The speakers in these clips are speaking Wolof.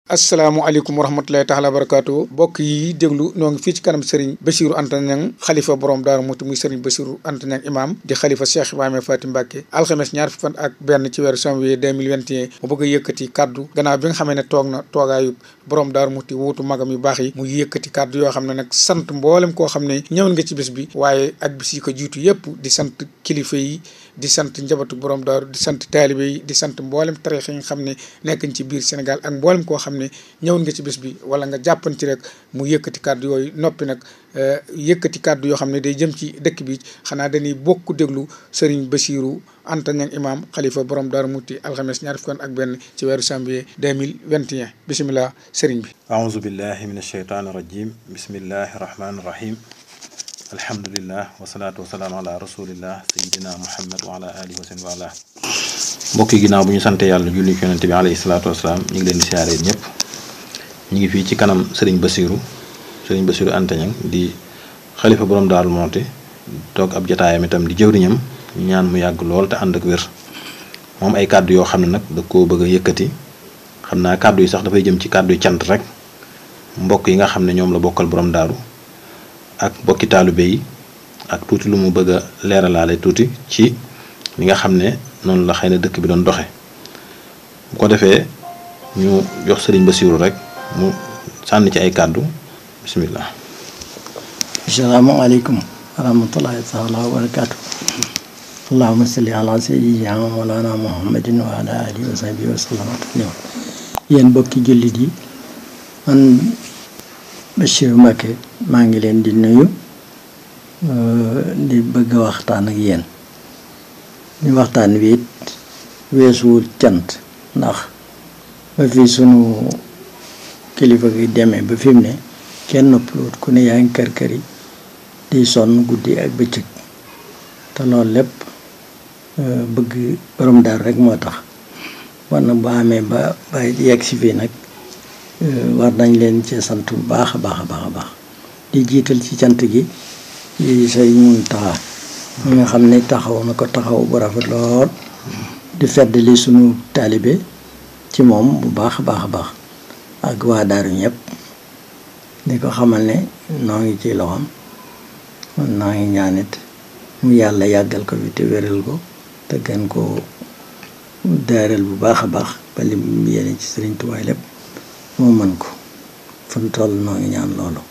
asalaamaaleykum wa rahmatulahi taala wa barakaatu mbokk yi déglu noo ngi fii ci kanam Serigne Bassirou Anta Niang xalifa borom Daaru Muxti muy Serigne Bassirou Anta Niang imam di xalifa Cheikh Ibrahima Faty Mbacké alxames ñaar fukki fan ak benn ci weeru janvier 2021 mu bëgg a yëkkati kaddu gannaaw bi nga xamee ne toog na toogaayu borom Daaru Muxti wuutu magam yu baax yi mu yëkkati kaddu yoo xam ne nag sant mboolem koo xam ne ñëwoon nga ci bis bi waaye ak bis yi ko jiitu yëpp di sant kilifa yi di sant njabootu borom daaru di sant taalibe yi di sant mboolem tarix yi nga xam ne nekk ci biir Sénégal ak mboolem koo xam ne ñëwoon nga ci bis bi wala nga jàppan ci rek mu yëkkati kàddu yooyu noppi nag yëkkati kàddu yoo xam ne day jëm ci dëkk bi xanaa dañuy bokk déglu Serigne Bassirou Anta Niang imam xalifa borom Daaru Muxti alxames ñaar fukki fan ak benn ci weeru janvier 2021 bisimilah Serigne bi. aouzu billahi min ashaytaani rajim bismillahi rahmaani rahim. alhamdulilah wasalaatu wasalaam ala rasulillah sayidina muhammad wa ala alihi wa sallam wa ala mbokk yi ginnaaw bu ñu sante yàlla julli ci yonente bi alayhi salaatu wasalaam ñu ngi leen di siyaare ñëpp ñu ngi fii ci kanam Serigne Bassirou Anta Niang di xalifa borom Daaru Muxti toog ab jataayam itam di jëwriñam ñaan mu yàgg lool te ànd ak wér moom ay kàddu yoo xam ne nag da koo bëgg a yëkkati xam naa kàddu yi sax dafay jëm ci kàddu yi cant rek mbokk yi nga xam ne ñoom la bokkal borom daaru ak bokki taalibe yi ak tuuti lu mu bëgg a leeralaale tuuti ci li nga xam ne noonu la xëy na dëkk bi doon doxe bu ko defee ñu jox Serigne Bassirou rek mu sànni ci ay kàddu bismillah. asalaamaaleykum wa rahmatullahi taala wa barakaatu. allahumma salli ala sayyidina mawlana muhammadin wa ala alihi wa sahbihi wa sallam taslima. yéen bokki jullit yi man Bassirou Mbacké maa ngi leen di nuyu di bëgg a waxtaan ak yéen ñu waxtaan wi it weesuwul cant ndax ba fi sunu kilifa gi demee ba fi mu ne kenn noppaluwut ku ne yaa ngi kër yi di sonn guddi ak bëccëg te loolu lépp bëgg borom daal rek moo tax war na bu amee ba yegg si fii nag war nañ leen ci sant bu baax a baax a baax a baax di jiital ci cant gi di say mun taxa mi nga xam ne taxaw na ko taxaw bu rafet lool di feddali sunu taalibe ci moom bu baax a baax a baax ak waa daaru ñëpp di ko xamal ne noo ngi ci loxoom noo ngi ñaanit mu yàlla yàggal ko fi te wéral ko te gën ko daaral bu baax a baax ba li yéene ci Sëriñ Tuubaa lépp moo mën ko fu mu toll noo ngi ñaan loolu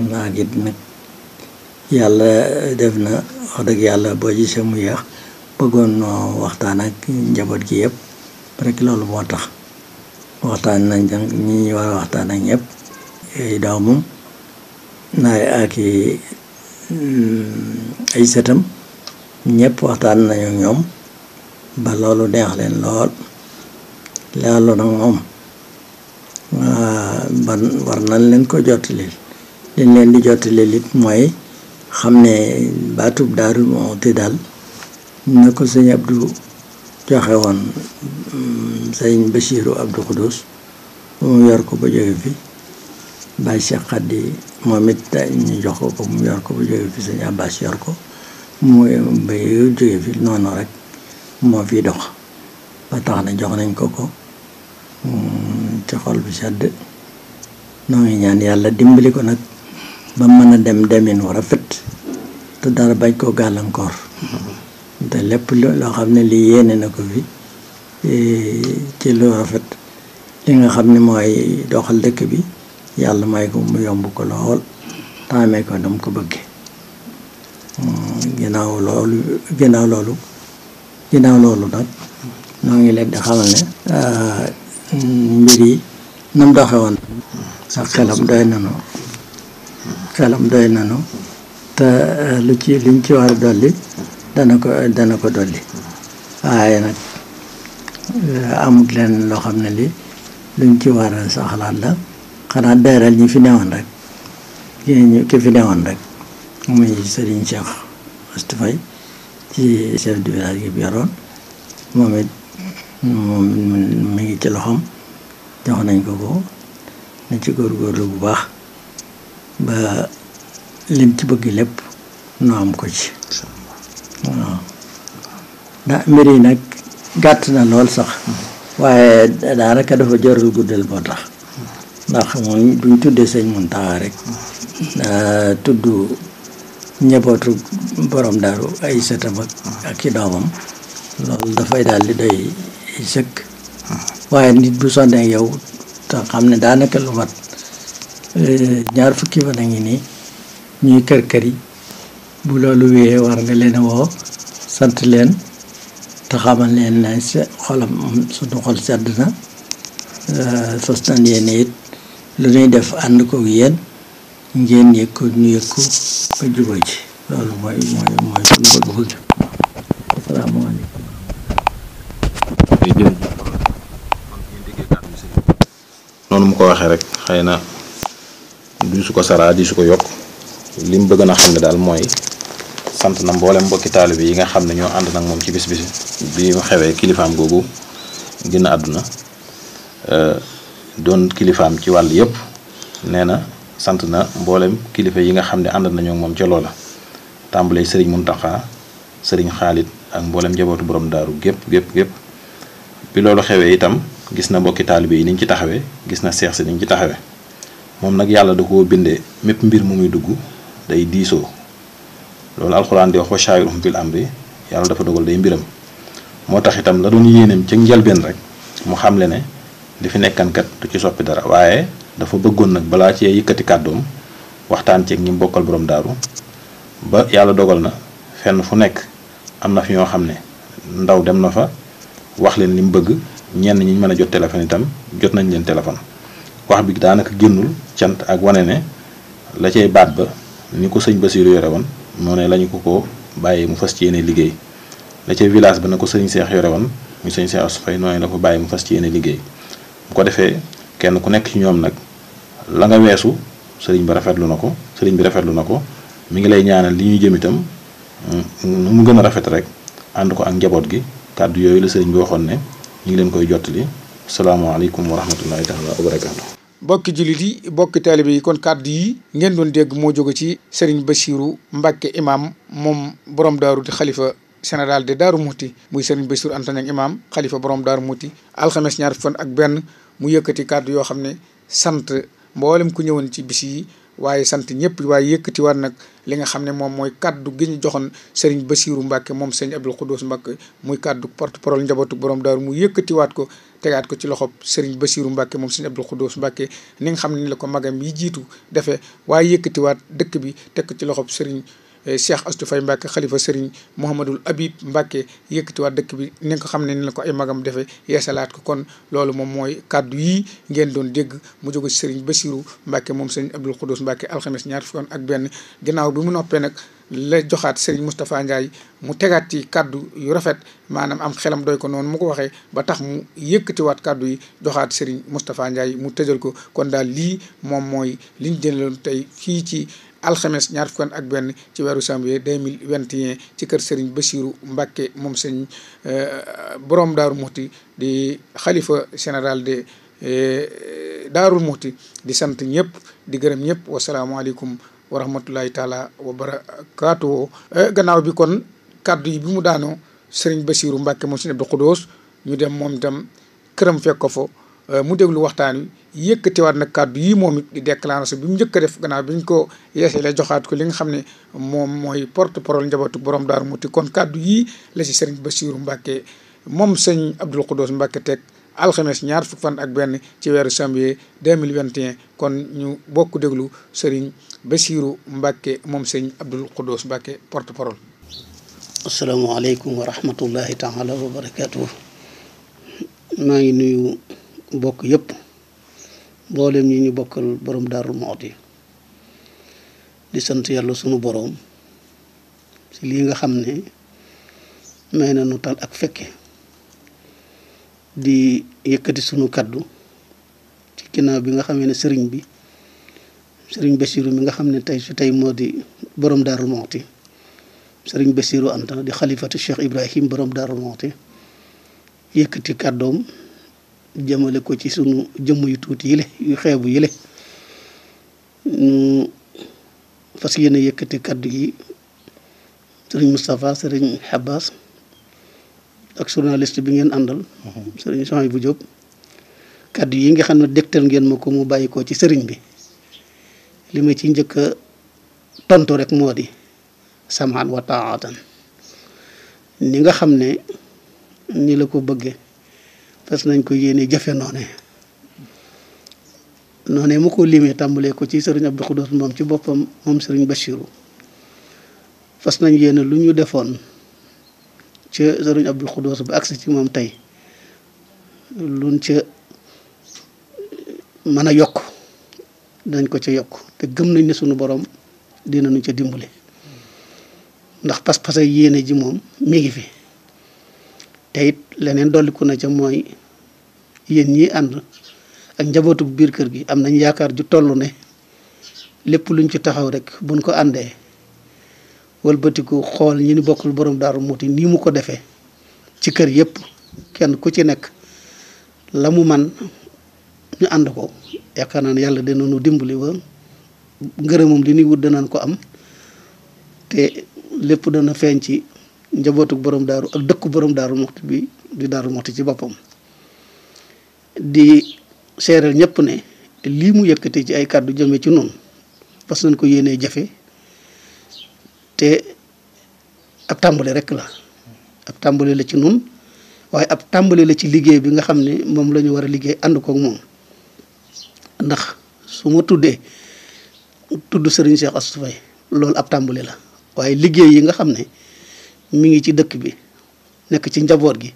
naa git nag yàlla def na wax dëgg yàlla boo gisee mu yéex bëggoon noo waxtaan ak njaboot gi yëpp rek loolu moo tax waxtaan nañ ñi war a waxtaan ak ñëpp ay doomam naay ak ay sëtam ñëpp waxtaan nañu ñoom ba loolu neex leen lool loolu nag moom war nañ leen ko jottali liñ leen di jottali it mooy xam ne baatub Daaru Muxti daal na ko sëñ Abdou joxe woon sëñ Bassirou Abdou Khoudous mu yor ko ba jóge fi Baye Cheikh Khady moom it ñu jox ko mu yor ko ba jóge fi sëñ Abbas yor ko mu ba jóge fi noonu rek moo fi dox ba tax na jox nañ ko ci xol bu sedd noo ngi ñaan yàlla dimbali ko nag ba mën a dem demin war a rafet te dara bañ koo gàllankoor te lépp loo xam ne lii yéene na ko fi ci lu rafet li nga xam ne mooy doxal dëkk bi yàlla may ko mu yomb ko lool taamee ko dam ko bëgge ginnaaw loolu nag noo ngi leen di xamal ne mbir yi nam doxe woon sax xelam doy nanu te liñ ci war a dolli dana ko dolli waaye nag amut leen loo xam ne li luñ ci war a sa xalaat la xanaa dayral ñi fi newoon rek ki fi newoon rek muy Serigne Cheikh Astou Faye ci chef du village gi bi yoroon moom mi ngi ci loxoom jox nañ ko na ci góorgóorlu bu baax ba lim ci bëgg lépp noo am ko ci waaw ndax mbir yi nag gàtt na lool sax waaye daanaka dafa jarul guddal moo tax ndax moom buñ tuddee sëñ Muntaxa rek tudd njabootu borom daaru ay sëtam ak i doomam loolu dafay daal di doy sëkk waaye nit bu sonnee yow te xam ne daanaka lu mat ñaar fukki fan a ngi nii ñuy kër yi bu loolu wéyee war nga leen a woo sant leen te xamal leen ne suñu xol sedd na fas nañ yéen it lu ñuy def ànd ko yéen ngeen yëg ko ñu yëg ko ba jubóo ci loolu mooy suñu bëgg-bëgg. asalaamaaleykum. noonu mu ko waxee rek xëy na du su ko saraa di su ko yokk li mu bëgg na xam ne daal mooy sant na mboolem mbokki taalibe yi nga xam ne ñoo ànd nag moom ci bis bi mu xewee kilifaam googu génn àdduna doon kilifaam ci wàll yëpp nee na sant na mboolem kilifa yi nga xam ne ànd nañoo moom ca loola tàmbalee sëriñ Muntaxa sëriñ Xaalit ak mboolem njabootu borom daaru gépp bi loolu xewee itam gis na mbokki taalibe yi niñ ci taxawee gis na seex si niñ ci taxawee moom nag yàlla da koo bindee mépp mbir mu muy dugg day diisoo loolu alxuraan di wax wa shaawirhum fil amri yàlla dafa dogal day mbiram moo tax itam la doon yéeneem ca njëlbeen rek mu xamle ne li fi nekkankat du ci soppi dara waaye dafa bëggoon nag balaa cee yëkkati kàddoom waxtaan ceeg ñi bokkal borom daaru ba yàlla dogal na fenn fu nekk am na fi ñoo xam ne ndaw dem na fa wax leen li mu bëgg ñenn ñi mën a jot téléphone itam jot nañ leen téléphone wax bi daanaka génnul cant ak wane ne la cay baat ba ni ko sëñ Basiiru yore woon moo ne lañu ko bàyyee mu fas ci yéene liggéey la ca village ba na ko sëñ Seex yore woon muy sëñ Seex Asu Fay noonu la ko bàyyi mu fas ci yéene liggéey bu ko defee kenn ku nekk ci ñoom nag la nga weesu sëriñ bi rafetlu na ko mi ngi lay ñaanal li ñuy jëm itam nu mu gën a rafet rek ànd ko ak njaboot gi kàddu yooyu la sëriñ bi waxoon ne ñu ngi leen koy jottali salaamaaleykum wa rahmatullahi taala wa barakaatu. bokki jullit yi bokki taalibe yi kon kàddu yi ngeen doon dégg moo jóge ci Serigne Bassirou Mbacke imam moom borom daaru di xalifa général de Daaru Muxti muy Serigne Bassirou Anta Niang imam xalifa borom Daaru Muxti alxames ñaar fan ak benn mu yëkkati kàddu yoo xam ne sant mboolem ku ñëwoon ci bis yi waaye sant ñëpp waaye yëkkati waat nag li nga xam ne moom mooy kaddu gi ñu joxoon Serigne Bassirou Mbacke moom sëñ Abdul Xudoos Mbacke muy kaddu porte-parole njabootu borom daaru mu yëkkatiwaat ko tegaat ko ci loxob Serigne Bassirou Mbacke moom sëñ Abdul Xudoos Mbacke ni nga xam ne ni la ko magam yi jiitu defee waaye yëkkatiwaat dëkk bi teg ko ci loxob Serigne Cheikh Astou Faye Mbacke xalifa Serigne Mouhamadul Habib Mbacke yëkkatiwaat dëkk bi ni nga ko xam ne ni la ko ay magam defee yeesalaat ko kon loolu moom mooy kaddu yi ngeen doon dégg mu jóge ci Serigne Bassirou Mbacke moom Serigne Abdul Xudoos Mbacke alxames ñaar fukki ak benn ginnaaw bi mu noppee nag la joxaat Serigne Moustapha Ndiaye mu tegaat ci kaddu yu rafet maanaam am xelam doy ko noonu mu ko waxee ba tax mu yëkkatiwaat kaddu yi joxaat Serigne Moustapha Ndiaye mu tëjal ko kon daal lii moom mooy liñ jëloon tey fii ci alxames ñaar fukki ak benn ci weeru janvier 2021 ci kër Serigne Bassirou Mbacke moom sëñ borom Daaru Muxti di xalifa général de Daaru Muxti di sant ñëpp di gërëm ñëpp wasalaamaaleykum wa rahmatullahi taala wa barakaatu. gannaaw bi kon kaddu yi bi mu daanoo Serigne Bassirou Mbacke moom sëñ Abdou Xudoos ñu dem moom itam këram fekk ko fa mu déglu waxtaan wi yëkkatiwaat nag kàddu yi moom it di déclaration bi mu njëkk a def gannaaw bi ñu ko yeesee la joxaat ko li nga xam ne moom mooy porte parole njabootu borom Daaru Muxti kon kàddu yi la si Serigne Bassirou Mbacke moom sëñ Abdul Xudoos Mbacke teg alxames ñaar fukki fan ak benn ci weeru janvier 2021 kon ñu bokk déglu Serigne Bassirou Mbacke moom sëñ Abdul Xudoos Mbacke porte parole. asalaamaaleykum wa rahmatullahi taala wa barakaatu. maa ngi nuyu mbokk yëpp mboolem ñi ñu bokkal borom Daaru Muxti di sant yàlla sunu boroom ci lii nga xam ne may na nu tal ak fekke di yëkkati sunu kaddu ci ginnaaw bi nga xamee ne sëriñ Bassirou mi nga xam ne tey su tey moo di borom Daaru Muxti sëriñ Bassirou Anta di xalifatu Cheikh Ibrahim borom Daaru Muxti yëkkati kàddoom jëmale ko ci sunu jëmm yu tuuti yile yu xeebu yile ñu fas yéene yëkkati kàddu yi sëriñ Moustapha sëriñ Abbas ak journaliste bi ngeen àndal sëriñ Soxay bu Jóob kaddu yi nga xam ne dégtal ngeen ma ko mu bàyyi ko ci sëriñ bi li ma ci njëkk a tontu rek moo di samaan wa taatan ni nga xam ne ni la ko bëgge fas nañ ko yéene jëfe noone mu ko limee tàmbalee ko ci sëriñ Abdou Khoudous moom ci boppam moom sëriñ Bachirou fas nañ yéene lu ñu defoon ca sëriñ Abdou Khoudous ba agsi ci moom tey luñ ca mën a yokk dañ ko ca yokk te gëm nañ ne sunu borom dinañu ca dimbale ndax pas-pas ak yéene ji moom mi ngi fi te it leneen dolliku na ca mooy yéen ñi ànd ak njabootu biir kër gi am nañ yaakaar ju toll ne lépp luñ ci taxaw rek buñ ko àndee wëlbatiku xool ñi ni bokkul borom Daaru Muxti nii mu ko defee ci kër yëpp kenn ku ci nekk la mu man ñu ànd ko yaakaar naa ne yàlla dinañu dimbali ba ngërëmam li ñuy wut danañ ko am te lépp dana feeñ ci njabootu borom daaru ak dëkku borom Daaru Muxti bi di Daaru Muxti ci boppam di seeral ñëpp ne lii mu yëkkati ci ay kàddu jëme ci noonu parce que nañ ko yéenee jafe te ab tàmbali rek la ab tàmbali la ci nun waaye ab tàmbali la ci liggéey bi nga xam ne moom la ñu war a liggéey ànd koog moom ndax su ma tudd Serigne Cheikh Astou Faye loolu ab tàmbali la waaye liggéey yi nga xam ne mi ngi ci dëkk bi nekk ci njaboot gi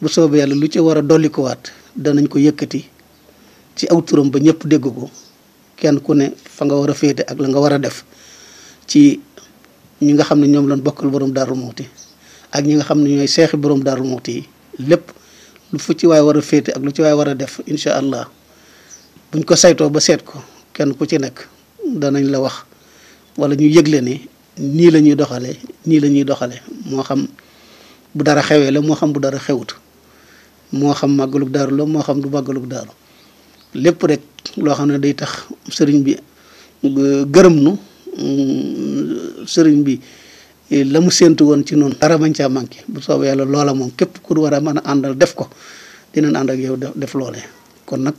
bu soobee yàlla lu ci war a dolli ko waat danañ ko yëkkati ci aw turam ba ñëpp dégg ko kenn ku ne fa nga war a féete ak la nga war a def ci ñi nga xam ne ñoom lañ bokkal borom Daaru Muxti ak ñi nga xam ne ñooy seexi borom Daaru Muxti yi lépp lu fu ci waay war a féete ak lu ci waay war a def incha allah buñ ko saytoo ba seet ko kenn ku ci nekk danañ la wax wala ñu yëgle ne nii la ñuy doxalee nii la ñuy doxalee moo xam bu dara xewee la moo xam bu dara xewut moo xam màggalug daaru la moo xam du màggalug daaru lépp rek loo xam ne day tax sëriñ bi gërëm nu sëriñ bi la mu séentu woon ci noonu dara bañ caa manqué bu soobee yàlla loola moom képp ku war a mën a àndal def ko dinañ ànd ak yow def loole kon nag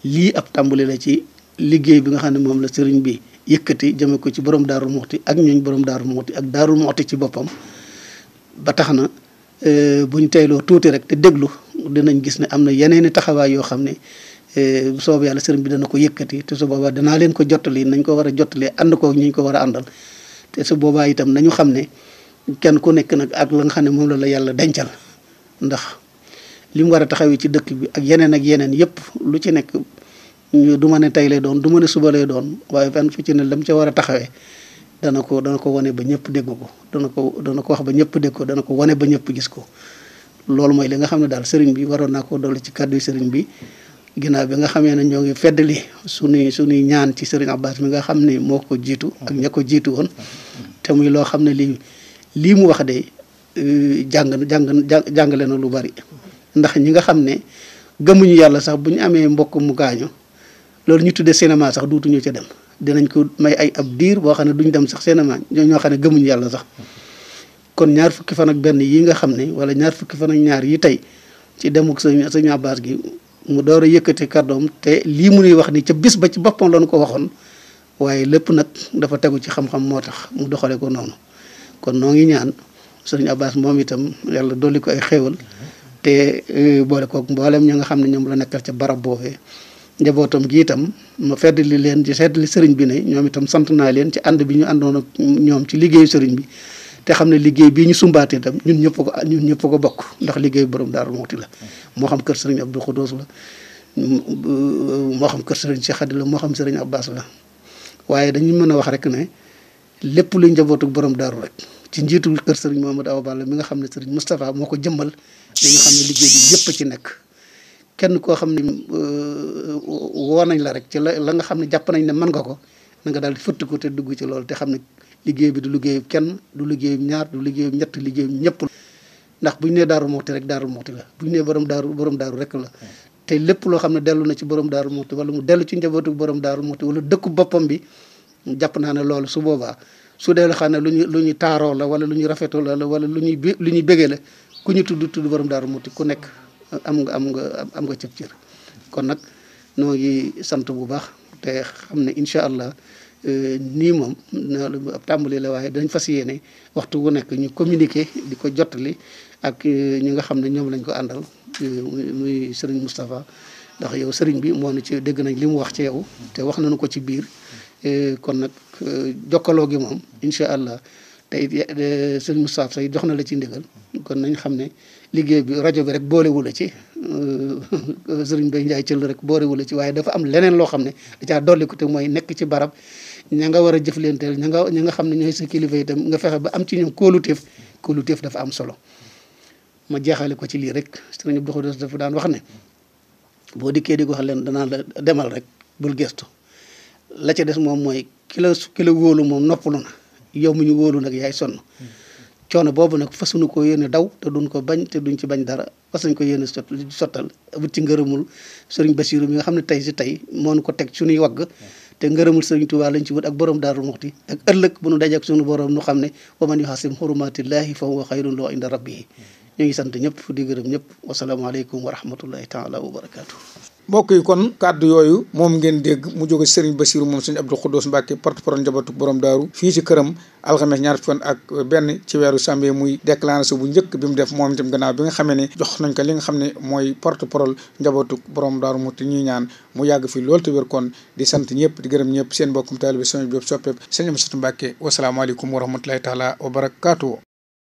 lii ab tàmbali la ci liggéey bi nga xam ne moom la sëriñ bi yëkkati jëme ko ci borom Daaru Muxti ak ñooñ borom Daaru Muxti ak Daaru Muxti ci boppam ba tax na buñ teyloo tuuti rek te déglu dinañ gis ne am na yeneeni taxawaay yoo xam ne bu soobee yàlla sëriñ bi dana ko yëkkati te su boobaa danaa leen ko jottali nañ ko war a jottalee ànd ko ñi ñu ko war a àndal te su boobaa itam nañu xam ne kenn ku nekk nag ak la nga xam ne moom la yàlla dencal ndax li mu war a taxawee ci dëkk bi ak yeneen yëpp lu ci nekk du ma ne tey lay doon du ma ne suba lay doon waaye fenn fu ci ne lam ca war a taxawee dana ko wane ba ñëpp dégg ko dana ko wax ba ñëpp dégg ko dana ko wane ba ñëpp gis ko loolu mooy li nga xam ne daal sëriñ bi waroon naa ko dolli ci kàddu yi sëriñ bi ginnaaw bi nga xamee ne ñoo ngi feddali suñuy ñaan ci sëriñ Abbas mi nga xam ne moo ko jiitu ak ña ko jiitu woon te muy loo xam ne lii mu wax de jàngale na lu bari ndax ñi nga xam ne gëmuñu yàlla sax bu ñu amee mbokk mu gaañu loolu ñu tuddee cinéma sax duutuñu ca dem dinañ ko may ab diir boo xam ne duñ dem sax cinéma ñoo xam ne gëmuñu yàlla sax kon ñaar fukki fan ak benn yi nga xam ne wala ñaar fukki fan ak ñaar yi tey ci demuk sëñ Abbas gi mu door a yëkkati kàddoom te lii mu nuy wax ni ca bis ba ci boppam lañu ko waxoon waaye lépp nag dafa tegu ci xam-xam moo tax mu doxale ko noonu kon noo ngi ñaan sëñ Abbas moom itam yàlla dolli ko ay xéewal te boole kook mboolem ñi nga xam ne ñoom la nekkal ca barab boobee njabootam gi itam ma feddali leen ci seddali sëriñ bi ne ñoom itam sant naa leen ci ànd bi ñu àndoon ak ñoom ci liggéeyu sëriñ bi te xam ne liggéey bii ñu sumbaatee itam ñun ñëpp ko bokk ndax liggéey borom Daaru Muxti la moo xam kër sëriñ Abdou Khoudous la moo xam kër sëriñ Cheikh Khady la moo xam sëriñ Abbas la waaye dañu mën a wax rek ne lépp luy njabootu borom daaru rek ci njiitu kër sëriñ Mamadou Awa Balla mi nga xam ne sëriñ Moustapha moo ko jëmmal dañu xam ne liggéey bi ñëpp ci nekk kenn koo xam ne woo nañ la rek ci la nga xam ne jàpp nañ ne mën nga ko na nga daal di fëtt ko te dugg ci loolu te xam ne liggéey bi du liggéeyu kenn du liggéeyu ñaar du liggéeyu ñett liggéeyu ñëpp ndax bu ñu nee Daaru Muxti rek Daaru Muxti la bu ñu nee borom daaru rek la te lépp loo xam ne dellu na ci borom Daaru Muxti wala mu dellu ci njabootu borom Daaru Muxti wala dëkku boppam bi jàpp naa ne loolu su boobaa su dee la xam ne lu ñu taaroo la wala lu ñu rafetoo la wala lu ñuy bégee la ku ñu tudd borom Daaru Muxti ku nekk am nga cëb cër kon nag noo ngi sant bu baax te xam ne incha allah nii moom ab tàmbali la waaye dañ fas yéene waxtu wu nekk ñu communiquer di ko jottali ak ñi nga xam ne ñoom lañ ko àndal muy Serigne Moustapha ndax yow Serigne bi moo ne ci dégg nañ li mu wax ci yow te wax nañu ko ci biir kon nag jokkaloo gi moom incha allah tey Serigne Moustapha say jox na la ci ndigal kon nañ xam ne liggéey bi rajo bi rek boolewu la ci Serigne Baye Ndiaye Thiel rek boolewu la ci waaye dafa am leneen loo xam ne da caa dolli ko te mooy nekk ci barab ña nga war a jëflanteel ña nga xam ne ñooy sa kilifa itam nga fexe ba am ci ñoom kóoluteef dafa am solo. ma jeexale ko ci lii rek Serigne Abdou Khoudoss dafa daan wax ne boo dikkee di ko wax leen danaa la demal rek bul gestu la ca des moom mooy ki la wóolu moom noppalu na yow mi ñu wóolu nag yaay sonn coono boobu nag fasuñu ko yéene daw te duñ ko bañ te duñ ci bañ dara fas nañ ko yéene sottal wut ci ngërëmul Serigne Bassirou mi nga xam ne tey si tey moo nu ko teg suñuy wagg te ngërëmul Serigne Touba lañ ci wut ak borom Daaru Muxti ak ëllëg bu nu daje ak suñu borom nu xam ne wa man yuhasim hurumatillahi fa huwa xayrun lahu inda rabbihi ñu ngi sant ñëpp di gërëm ñëpp wasalaamaaleykum wa rahmatullahi taala wa barakaatu. mbokk yi kon kàddu yooyu moom ngeen dégg mu jóge Serigne Bassirou moom Serigne Abdou Khoudoss Mbacké porte-parole njabootu borom daaru fii ci këram alxames ñaar fan ak benn ci weeru samedi muy déclaration bu njëkk bi mu def moom itam gannaaw bi nga xamee ne jox nañ ko li nga xam ne mooy porte-parole njabootu borom daaru mu te ñuy ñaan mu yàgg fi loolu te wér kon di sant ñëpp di gërëm ñëpp seen mbokkum taalibe bi sama bi soppeeb Serigne Amsatou Mbacké wasalaamaaleykum wa rahmatullahi taala wa barakaatu.